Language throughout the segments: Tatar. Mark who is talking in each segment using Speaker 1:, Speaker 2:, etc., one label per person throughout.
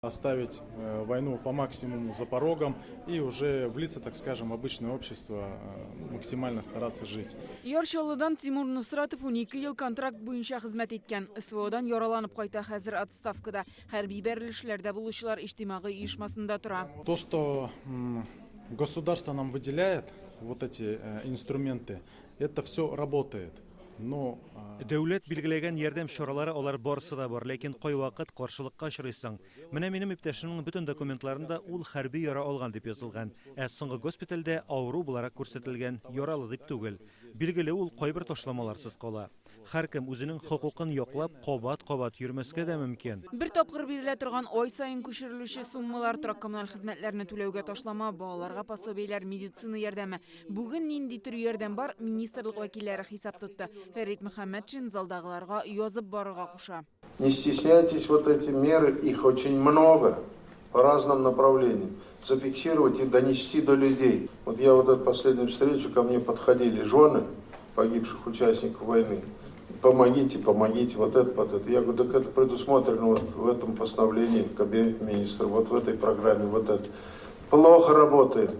Speaker 1: Оставить войну по максимуму за порогом и уже влиться, так скажем, в обычное общество, максимально стараться жить.
Speaker 2: Яр Чаллыдан Тимур Нусратов 12 ел контракт буенча хезмәт иткән. СВОдан яраланып кайта, хәзер отставкада. Хәрби бәрелешләрдә булучылар иҗтимагый оешмасында тора.
Speaker 1: То, что государство нам выделяет, вот эти инструменты, это все работает. Но
Speaker 3: Дәүләт билгеләгән ярдәм чаралары алар барысы да бар, ләкин кайвакыт каршылыкка очрыйсың. Менә минем иптәшемнең бөтен документларында ул хәрби яра алган дип язылган, ә соңгы госпитальдә авыру буларак күрсәтелгән, яралы дип түгел. Билгеле, ул кайбер ташламаларсыз кала. Һәркем үзенең хокукын яклап, кабат-кабат йөрмәскә дә мөмкин.
Speaker 2: Бер тапкыр бирелә торган ай саен күчерелүче суммалар, торак-коммуналь хезмәтләрне түләүгә ташлама, балаларга пособиеләр, медицина ярдәме. Бүген нинди төр ярдәм бар, министрлык вәкилләре хисап тотты. Фәрит Мөхәммәтшин залдагыларга язып барырга куша.
Speaker 4: Не стесняйтесь, вот эти меры, их очень много по разным направлениям. Зафиксировать и донести до людей. Вот я вот эту последнюю встречу, ко мне подходили жены погибших участников войны. Помогите, помогите, вот это, вот это. Я говорю, так это предусмотрено вот в этом постановлении Кабинета министров, вот в этой программе, вот это. Плохо работаем.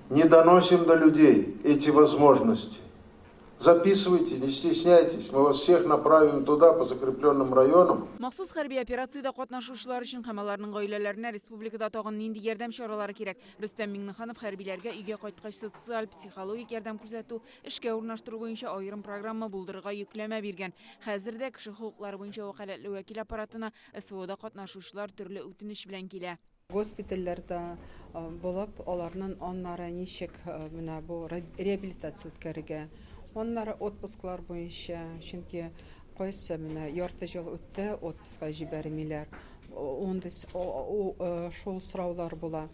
Speaker 4: Не доносим до людей эти возможности. Записывайте, не стесняйтесь, мы вас всех направим туда, по закрепленным районам.
Speaker 2: Махсус хәрби операциядә катнашучылар өчен һәм аларның гаиләләренә республикада тагын нинди ярдәм чаралары кирәк? Рөстәм Миңнеханов хәрбиләргә өйгә кайткач социаль, психологик ярдәм күрсәтү, эшкә урнаштыру буенча аерым программа булдырырга йөкләмә биргән. Хәзер дә кеше хокуклары буенча вәкаләтле вәкил аппаратына СВОда катнашучылар төрле үтенеч белән килә.
Speaker 5: Госпитальләрдә булып, аларның аннары ничек менә бу реабилитация үткәрергә, аннары отпусклар буенча, чөнки кайсы менә ярты ел үтте, отпускка җибәрмиләр. Ундый шул сораулар була.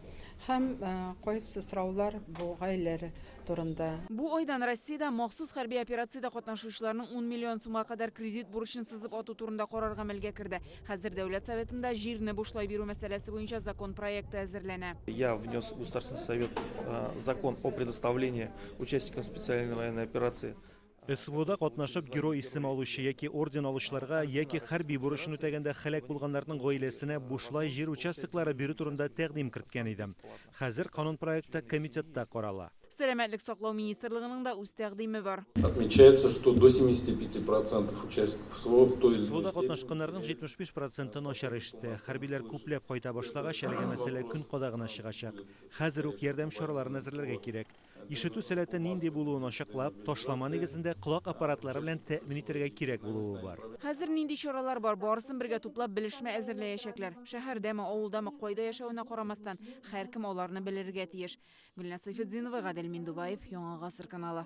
Speaker 5: Һәм кайсы сораулар бу гаиләләр турында.
Speaker 2: Бу айдан Россиядә махсус хәрби операциядә катнашучыларның 10 миллион сумга кадәр кредит бурычын сызып ату турында карар гамәлгә керде. Хәзер Дәүләт Советында җирне бушлай бирү мәсьәләсе буенча закон проекты әзерләнә.
Speaker 6: Я внес в Государственный совет закон о предоставлении участникам специальной военной операции
Speaker 3: СВОда катнашып герой исеме алучы яки орден алучыларга яки хәрби бурычын үтәгәндә һәлак булганнарның гаиләсенә бушлай җир участоклары бирү турында тәкъдим керткән идем. Хәзер канун проекты комитетта карала.
Speaker 2: Сәламәтлек саклау министрлыгының да үз тәкъдиме бар.
Speaker 4: Отмечается, что до 75% участников СВО в той или иной
Speaker 3: СВОда
Speaker 4: степени
Speaker 3: катнашканнарның 75 проценты начар ишетә. Хәрбиләр күпләп кайта башлагач, әлеге мәсьәлә көн кадагына чыгачак. Хәзер үк ярдәм чараларын әзерләргә кирәк. Ишетү сәләте нинди булуын ачыклап, ташлама нигезендә колак аппаратлары белән тәэмин итәргә кирәк булуы бар.
Speaker 2: Хәзер нинди чаралар бар, барысын бергә туплап белешмә әзерләячәкләр. Шәһәрдәме, авылдамы, кайда яшәвенә карамастан, һәркем аларны белергә тиеш. Гөлназ Сәйфетдинова, Гадел Миндубаев, Яңа Гасыр каналы.